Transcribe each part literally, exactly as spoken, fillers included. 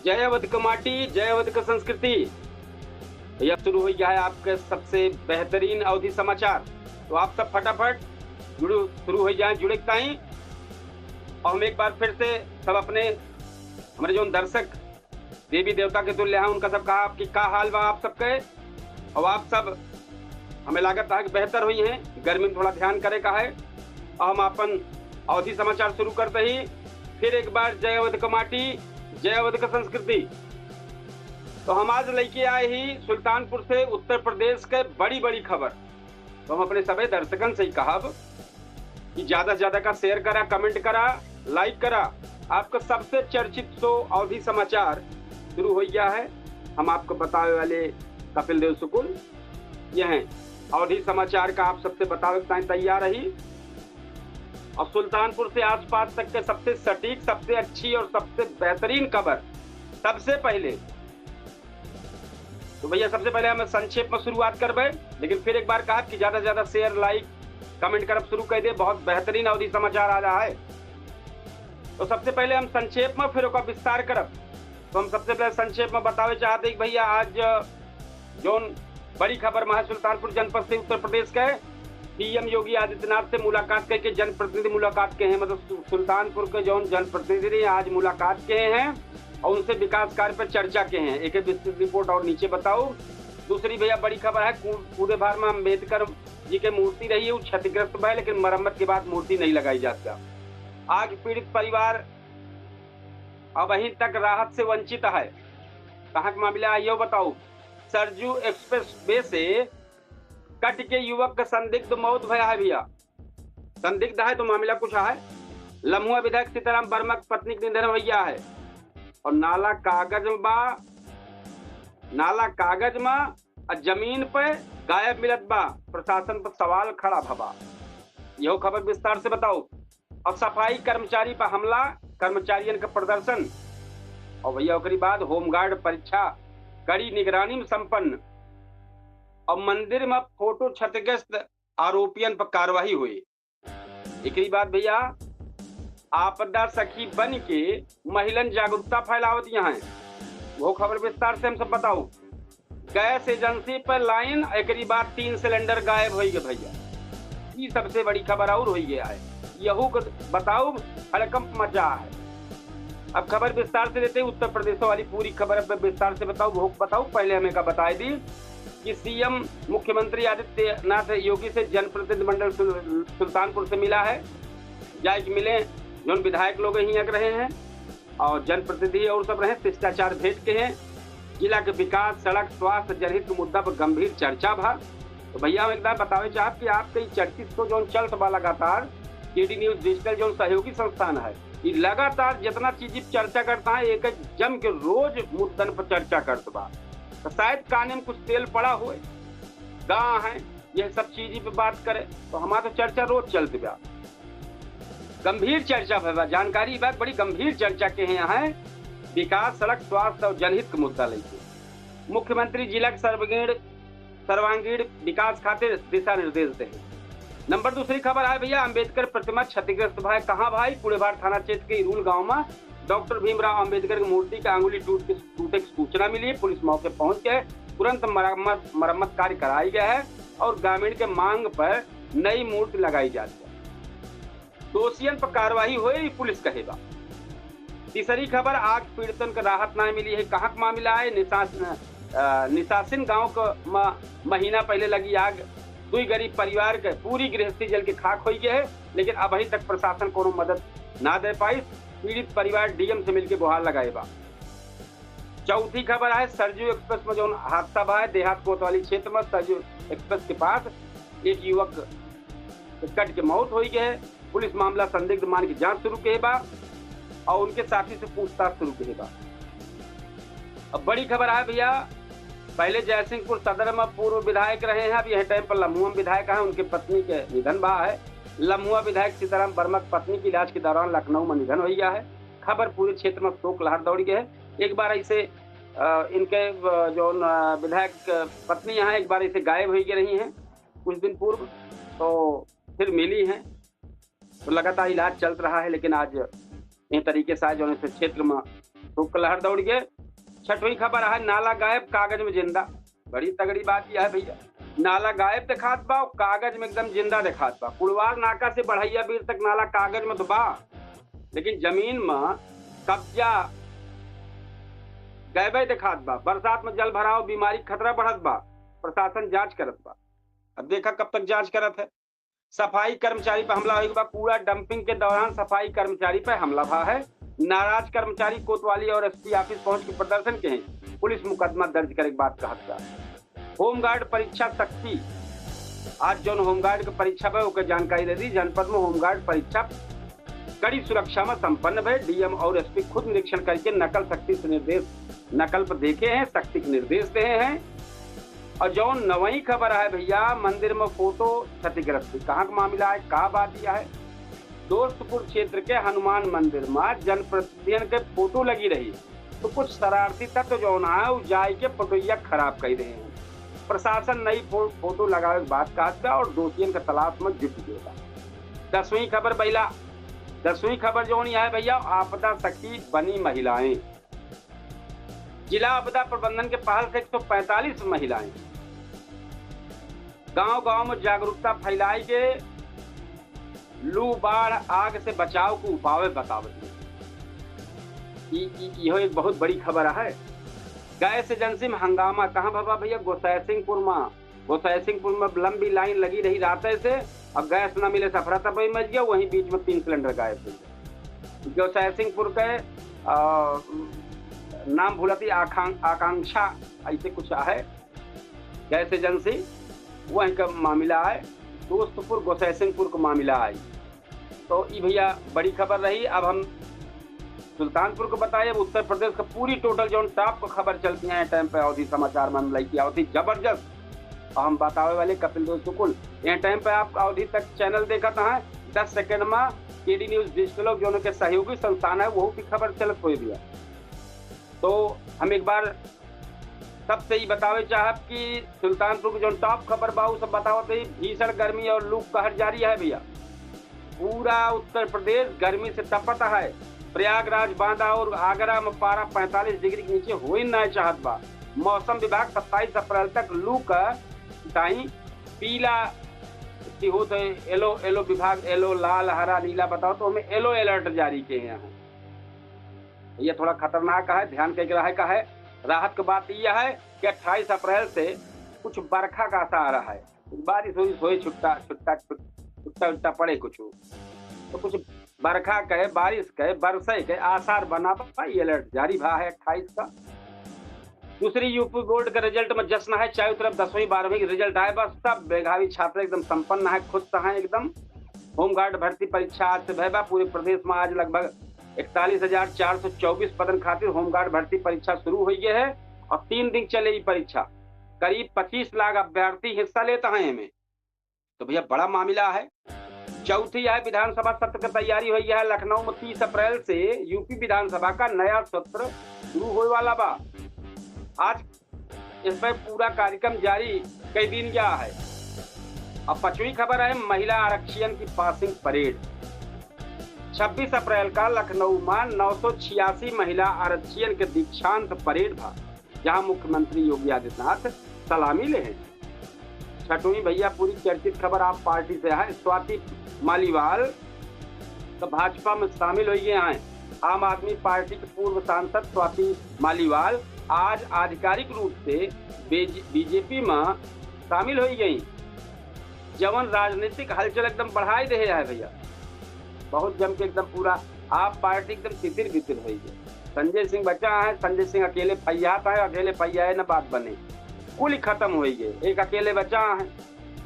जय अवध क माटी, जय अवध क संस्कृति। भैया, शुरू होइ गया है आपके सबसे बेहतरीन अवधी समाचार। तो आप सब फटाफट जुड़ू, शुरू होइ जाएँ जुड़े क ताईं। और हम एक बार फिर से सब अपने, हमरे जौन दर्शक देवी देवता के तुल्य हैं, उनका सब कहा कि का हाल बा आप सबके। और आप सब, हमें लागत है कि बेहतर होइहैं, गर्मी में थोड़ा ध्यान करे का है। और हम आपन अवधी समाचार शुरू करते ही फिर एक बार जय अवध क माटी, जय अवध क संस्कृति। तो हम आज लइके आए ही सुल्तानपुर से उत्तर प्रदेश के बड़ी बड़ी खबर। तो हम अपने सभी दर्शकन से ही कहब कि ज्यादा से ज्यादा का share करा, comment करा, like करा। आपका सबसे चर्चित show अवधी समाचार शुरू होइ गया है। हम आपको बतावे वाले कपिल देव शुक्ल, यह हैं अवधी समाचार का आप सबसे बतावे के ताईं तैयार रही। और सुल्तानपुर से आसपास तक के सबसे सटीक, सबसे अच्छी और सबसे बेहतरीन खबर सबसे पहले। तो भैया, सबसे पहले हम संक्षेप में शुरुआत करबे, लेकिन फिर एक बार कहब कि ज्यादा से ज्यादा share, like, comment करब शुरू कर दे। बहुत बेहतरीन अवधी समाचार आ रहा है। तो सबसे पहले हम संक्षेप में, फिर ओकर विस्तार करब। तो हम सबसे पहले संक्षेप में बतावे चाहते हैं कि भैया, आज जौन बड़ी खबर महा सुल्तानपुर जनपद से उत्तर प्रदेश के सीएम योगी आदित्यनाथ से मुलाकात करके जनप्रतिनिधि मुलाकात के हैं, मतलब सु-, सुल्तानपुर के जौन जनप्रतिनिधि आज मुलाकात के हैं और उनसे विकास कार्य पर चर्चा के हैं। एक विस्तृत रिपोर्ट और नीचे बताओ। दूसरी भैया बड़ी खबर है, कू-, कूदेभार में अम्बेडकर जी के मूर्ति रही है, वो क्षतिग्रस्त भा है, लेकिन मरम्मत के बाद मूर्ति नहीं लगाई जाती। आग पीड़ित परिवार अबहीं तक राहत से वंचित है। कहाँ के मामला है, यो बताओ। सरजू एक्सप्रेस वे से कट के युवक का संदिग्ध मौत भया है भैया। संदिग्ध है तो मामला कुछ है। लम्हुआ विधायक सीताराम वर्मा की पत्नी के निधन भैया है। और नाला कागज में बा, नाला कागज में और जमीन पे गायब मिलत बा, प्रशासन पर सवाल खड़ा भवा। यहो खबर विस्तार से बताओ। और सफाई कर्मचारी पर हमला, कर्मचारियन का प्रदर्शन। और भैया ओकरी बाद होमगार्ड परीक्षा कड़ी निगरानी में संपन्न। और मंदिर में फोटो क्षतिग्रस्त आरोपियन पर कार्रवाई हुई। एकरी बाद भैया आपदा सखी बन के महिलन जागरूकता फैलावत यहाँ है। वो खबर विस्तार से हम सब बताओ। गैस एजेंसी पर लाइन, एकरी बाद तीन सिलेंडर गायब होइ गए भैया। ई सबसे बड़ी खबर और होइ गया है। यहू को बताओ, हड़कंप मचा है। अब खबर विस्तार से देते हैं, उत्तर प्रदेश वाली पूरी खबर अब विस्तार से बताओ, वो बताओ। पहले हमें का बताई दी कि सीएम मुख्यमंत्री आदित्यनाथ योगी से जनप्रतिनिधि मंडल सुल-, सुल्तानपुर से मिला है। जाए के मिले जौन विधायक लोग हियाँ के रहे हैं और जनप्रतिनिधि और सब रहे, शिष्टाचार भेंट के हैं। जिला के विकास, सड़क, स्वास्थ्य, जनहित के मुद्दा पर गंभीर चर्चा भा। तो भैया हम एक बार बतावे चाहब कि आपके ई चर्चित show जौन चलत बा लगातार, केडी न्यूज डिजिटल जौन सहयोगी संस्थान है, ई लगातार जितना चीज पर चर्चा करता है, एक जम के रोज मुद्दन पर चर्चा करत बा। तो शायद काने में कुछ तेल पड़ा हुए, गा है, यह सब चीज पे बात करे, तो हमार तो चर्चा रोज चलत बा। गंभीर चर्चा भवा, जानकारी बा, बड़ी गंभीर चर्चा के हैं यहाँ, विकास, सड़क, स्वास्थ्य और जनहित के मुद्दा लेके। मुख्यमंत्री जिला के सर्वांगीण, सर्वांगीण विकास खातिर दिशा निर्देश दे। नंबर दूसरी खबर है भैया, अंबेडकर प्रतिमा क्षतिग्रस्त भा है, कहाँ भा है? कूड़ेभार थाना क्षेत्र के इरुल गांव में डॉक्टर भीमराव अंबेडकर की मूर्ति का अंगुली टूट के, टूटे की सूचना मिली। पुलिस मौके पहुंच के तुरंत मरम्मत, मरम्मत कार्य कराई गया है और ग्रामीण के मांग पर नई मूर्ति लगाई जाती है। दोषियन पर कार्रवाई होए, ई पुलिस कहे बा। तीसरी खबर, आग पीड़ितन के राहत ना मिली है। कहाँ का मामला है? निसास-, अ, निसासिन गांव क म-, महीना पहले लगी आग, दुई गरीब परिवार के पूरी गृहस्थी जल के खाक होई गए है, लेकिन अबहीं तक प्रशासन कोनो मदद ना दे पाई। पीड़ित परिवार डीएम से मिलके गुहार लगाए बा। चौथी खबर है, सरजू एक्सप्रेस में जौन हादसा भा है, देहात कोतवाली क्षेत्र में सरजू एक्सप्रेस के पास एक युवक के कट के मौत होई गए है। पुलिस मामला संदिग्ध मान के जांच शुरू के बा और उनके साथी से पूछताछ शुरू के बा। अब बड़ी खबर है भैया, पहले जयसिंहपुर सदर में पूर्व विधायक रहे हैं, अब यह टाइम पर लम्हुआ में विधायक हैं, उनके पत्नी के निधन भा है। लम्हुआ विधायक सीताराम वर्मा की पत्नी के इलाज के दौरान लखनऊ में निधन हो गया है। खबर पूरे क्षेत्र में शोक लहर दौड़ गई है। एक बार ऐसे, अ, इनके, अ, जौन, अ, विधायक पत्नी यहाँ एक बार ऐसे गायब हो गई रही हैं कुछ दिन पूर्व, तो फिर मिली हैं, तो लगातार इलाज चलत रहा है, लेकिन आज यह तरीके से आज जौन इस क्षेत्र में खूब लहर दौड़ गए। छठवीं खबर है, नाला गायब कागज में जिंदा। बड़ी तगड़ी बात यह है भैया, नाला गायब दिखात बा, कागज में एकदम जिंदा दिखात बा। कुड़वार नाका से बढ़ैया बीर तक नाला कागज में तो बा, लेकिन जमीन में कब्जा गैबे दिखात बा। बरसात में जल भराव, बीमारी के खतरा बढ़त बा, प्रशासन जांच करत बा। अब देखा कब तक जांच करत है। सफाई कर्मचारी पर हमला होइगा, कूड़ा डंपिंग के दौरान सफाई कर्मचारी पर हमला भा है। नाराज कर्मचारी कोतवाली और एसपी ऑफिस पहुंच के प्रदर्शन के हैं, पुलिस मुकदमा दर्ज करे के बात कहत बा। होमगार्ड परीक्षा सख्ती, आज जौन होमगार्ड के परीक्षा बा ओकर जानकारी दे दी। जनपद में होमगार्ड परीक्षा कड़ी सुरक्षा में संपन्न भय। डीएम और एसपी खुद निरीक्षण करके नकल सख्ती से निर्देश, नकल पर देखे हैं, सख्ती के निर्देश दे हैं। और जौन नवई खबर है भैया, मंदिर में फोटो क्षतिग्रस्त, कहाँ का मामला है, का बात यह है? दोस्तपुर क्षेत्र के हनुमान मंदिर में जनप्रतिनिधियन के फोटो लगी रही, तो कुछ शरारती तत्व जौन है, उ जाए के फोटोइया खराब कर रहे हैं। प्रशासन नई फो-, फोटो लगावे के बात कहत बा और दोषियन के तलाश में जुट गया बा। दसवीं खबर भैया, दसवीं खबर जौन यह है भैया, आपदा सखी बनी महिलाएं। जिला आपदा प्रबंधन के पहल से एक सौ पैंतालीस महिलाएं गांव गांव में जागरूकता फैलाई के लू, बाढ़, आग से बचाव के उपाय बतावत हैं। ई, ई, इहो एक बहुत बड़ी खबर है। गैस एजेंसी में हंगामा, कहाँ भवा भैया? गोसैसिंहपुर में। गोसैसिंहपुर में लंबी लाइन लगी रही रात से, और गैस ना मिले से अफरा तफरी मच गया, वहीं बीच में तीन सिलेंडर गायब हो गया। गोसैसिंहपुर के, आ, नाम भूलती आकां-, आकांक्षा ऐसे कुछ है गैस एजेंसी, वहीं का मामला है। दोस्तपुर गोसैसिंहपुर का मामला है। तो ई भैया बड़ी खबर रही। अब हम सुल्तानपुर को बताए, अब उत्तर प्रदेश का पूरी टोटल जौन टॉप को खबर चलती है टाइम पे अवधी समाचार में हम लेके आवत ही जबरदस्त। और हम बतावे वाले कपिल देव शुक्ल। यह टाइम पे आप अवधी तक चैनल देखत हैं, दस सेकंड में केडी न्यूज डिजिटल जौन के सहयोगी संस्थान है, वहू की खबर चलत होई भैया। तो हम एक बार सबसे ई बतावे चाहब कि सुल्तानपुर की जौन टॉप खबर बा, उ सब बतावत ही। भीषण गर्मी और लू कहर जारी है भैया। पूरा उत्तर प्रदेश गर्मी से तपत है। प्रयागराज, बांदा और आगरा में पारा पैंतालीस डिग्री के नीचे होई ना चाहत बा। मौसम विभाग सत्ताईस अप्रैल तक लू का ताई पीला की होत है, येलो, येलो विभाग, येलो, लाल, हरा, नीला बताओ, तो हमें येलो अलर्ट जारी किए हैं। ये थोड़ा खतरनाक है, ध्यान के रहे का है। राहत की बात यह है कि अट्ठाईस अप्रैल से कुछ बरखा का आसार है, कुछ बारिश होई, होई छुट्टा, छुट्टा, छुट-, छुट्टा, छुट्टा पड़े कुछ, तो कुछ बरखा कहे, बारिश कहे, बरसे के आसार बना बा, ये अलर्ट जारी भा है अट्ठाईस का। दूसरी, यूपी बोर्ड के रिजल्ट में जश्न है, चारों तरफ दसवीं बारहवीं के रिजल्ट आए बा, सब मेधावी छात्र एकदम संपन्न है, खुश हैं एकदम। होमगार्ड भर्ती परीक्षा आज से भय बा। पूरे प्रदेश में आज लगभग इकतालीस हजार चार सौ चौबीस पदन खातिर होमगार्ड भर्ती परीक्षा शुरू हुई है और तीन दिन चले ई परीक्षा। करीब पच्चीस लाख अभ्यर्थी हिस्सा लेता है इनमें। तो भैया, बड़ा मामला है। चौथी है, विधानसभा सत्र की तैयारी हुई है। लखनऊ में तीस अप्रैल से यूपी विधानसभा का नया सत्र शुरू होए वाला बा। आज इस पर पूरा कार्यक्रम जारी कई दिन गया है। अब पांचवी खबर है, महिला आरक्षियन की पासिंग परेड। छब्बीस अप्रैल का लखनऊ में नौ सौ छियासी महिला आरक्षियन के दीक्षांत परेड भा, जहां मुख्यमंत्री योगी आदित्यनाथ सलामी ले हैं। छठवीं भैया, पूरी चर्चित खबर आप पार्टी से है। स्वाति मालीवाल तो भाजपा में शामिल हुई हैं। आम आदमी पार्टी के पूर्व सांसद स्वाति मालीवाल आज आधिकारिक रूप से बीजे-, बीजेपी में शामिल हुई गई, जवन राजनीतिक हलचल एकदम बढ़ाई दे है भैया। बहुत जम के एकदम पूरा आप पार्टी एकदम तितिर बितिर हुई गई। संजय सिंह बचा है, संजय सिंह अकेले फैयात है, अकेले फैयाए न बात बने, कुल ही खत्म हुई गई, एक अकेले बचा है।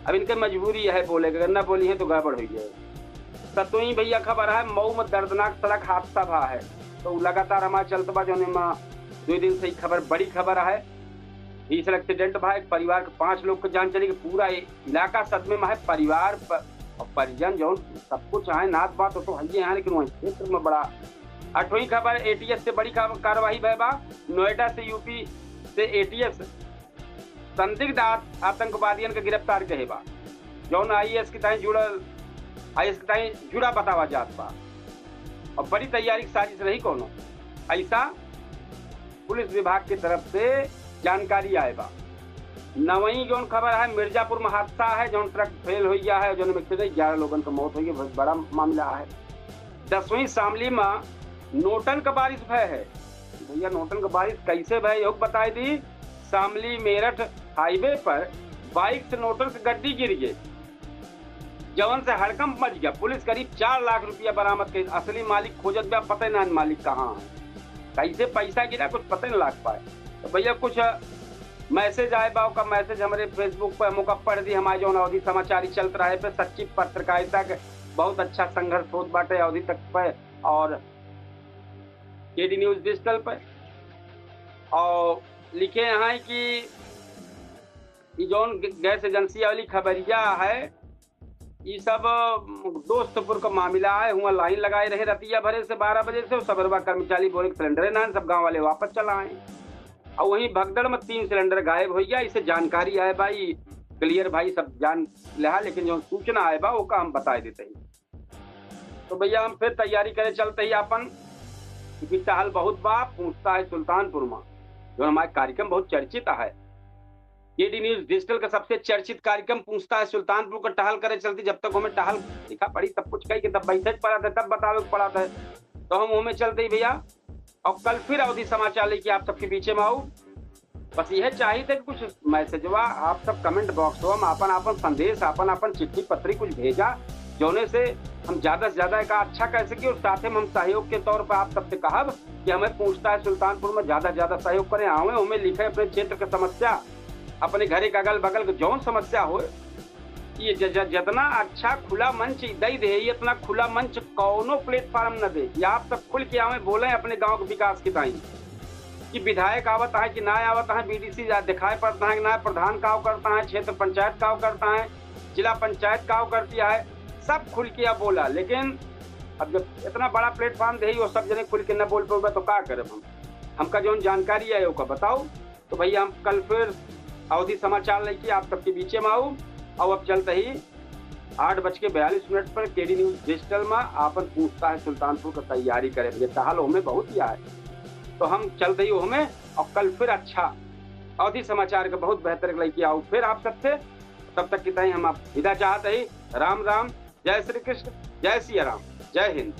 अब इनके मजबूरी है बोले के, अगर न बोली है तो गड़बड़ हुई है। सतुई भैया खबर है, मऊ में दर्दनाक सड़क हादसा भा है, तो लगातार हमारे चलत बा, जौन में दो दिन से ही खबर, बड़ी खबर है। भीषण एक्सीडेंट भा, एक परिवार के पांच लोग के जान चली गई, पूरा इ-, इलाका सदमे में है। परिवार प-, और परिजन जौन सब कुछ है, नात बात तो, तो है ही है, लेकिन वहीं क्षेत्र में बड़ा। आठवीं खबर, एटीएस से बड़ी खबर, कार्रवाई भय बा। नोएडा से यूपी से एटीएस संदिग्ध आत-, आतंकवादियन के गिरफ्तार कहे बा, जौन आईएएस के ताई जुड़ल, आईएएस के ताई जुड़ा बतावा जात बा। और बड़ी तैयारी की साजिश रही कोनो, ऐसा पुलिस विभाग की तरफ से जानकारी आए बा। नवई जौन खबर है, मिर्जापुर में हादसा है, जौन ट्रक फेल हो गया है, जौन में से ग्यारह लोगन का मौत हो गई, बहुत बड़ा मामला है। दसवीं शामली में नोटन का बारिश भय है। भैया, नोटन का बारिश कैसे भय, योग बताई दी। शामली मेरठ हाईवे पर बाइक से नोटन से गड्डी गिर गए, जवन से हड़कंप मच गया। पुलिस करीब चार लाख रुपया बरामद करी। असली मालिक खोजत बा, पता ना मालिक कहाँ है, कैसे पैसा गिरा, कुछ पता नहीं लग पाए। तो भैया, कुछ मैसेज आए बा, ओका मैसेज हमरे Facebook पे, हम ओका पढ़ दी। हमारे जौन अवधी समाचार ही चलत रहे पे, सच्ची पत्रकारिता के बहुत अच्छा संघर्ष होत बाटे अवधी तक पे और केडी न्यूज डिजिटल पे। और लिखे यहाँ कि ई जौन ग-, गैस एजेंसी वाली खबरिया है, ई सब, अम, दोस्तपुर का मामला है। हुआ लाइन लगाए रहे रतिया भरे से बारह बजे से, और सबरवा कर्मचारी बोले कि सिलेंडरे ना है, सब गांव वाले वापस चला आए। और वहीं भगदड़ में तीन सिलेंडर गायब हो गया। इसे जानकारी आए बा, ई क्लियर भाई सब जान लेहा, लेकिन जो सूचना आए बा ओका हम बताए देते हैं। तो भैया, हम फिर तैयारी करे चलते ही आपन, क्योंकि टहल बहुत बा, पूछता है सुल्तानपुर में, जो हमारे कार्यक्रम बहुत चर्चित है। केडी न्यूज डिजिटल का सबसे चर्चित कार्यक्रम पूछता है सुल्तानपुर का टहल करे चलती। जब तक हमें टहल लिखा पड़ी, सब कुछ कही के तब बैठे के पड़ा था, तब बतावे के पड़ा था। तो हम हमें चलते ही भैया, और कल फिर अवधी समाचार लेके आप सबके बीचे में आऊ। बस यह चाहिए था कि कुछ मैसेजवा आप सब कमेंट बॉक्स में आपन आपन संदेश, आपन आपन चिट्ठी पत्री कुछ भेजा, जौने से हम ज्यादा से ज्यादा एका अच्छा कर सकी। और साथे में हम सहयोग के तौर पर आप सबसे कहब कि हमें पूछता है सुल्तानपुर में ज्यादा से ज्यादा सहयोग करें, आवे, हमें लिखे अपने क्षेत्र के समस्या, अपने घरे के अगल बगल के जौन समस्या हो। ये ज-, ज-, जितना अच्छा खुला मंच दे दे, ये इतना खुला मंच कौनो प्लेटफॉर्म न दे कि आप सब खुल के आवे, बोले अपने गांव के विकास के ताई, कि विधायक आवत है कि ना आवत है, बीडीसी जा-, दिखाई पड़ता है कि ना, प्रधान का करता है, क्षेत्र पंचायत का करता है, जिला पंचायत का करती है, सब खुल के अब बोला। लेकिन अब जब इतना बड़ा प्लेटफॉर्म दे, वो सब जने खुल के न बोल पावे तो का करब हम? हमका जौन जानकारी है ओका बताओ। तो भैया, हम कल फिर अवधी समाचार लेके आप सबके बीचे में आऊ। और अब चलते ही आठ बज के बयालीस मिनट पर केडी न्यूज डिजिटल में आपन पूछता है सुल्तानपुर का तैयारी करे, भैया टहल ओहमे बहुत ही है। तो हम चलते ही ओहमे, और कल फिर अच्छा अवधी समाचार का बहुत बेहतर लेके आऊ फिर आप सबसे। तब तक की ताई हम आप विदा चाहते ही। राम राम, जय श्री कृष्ण, जय सिया राम, जय हिंद।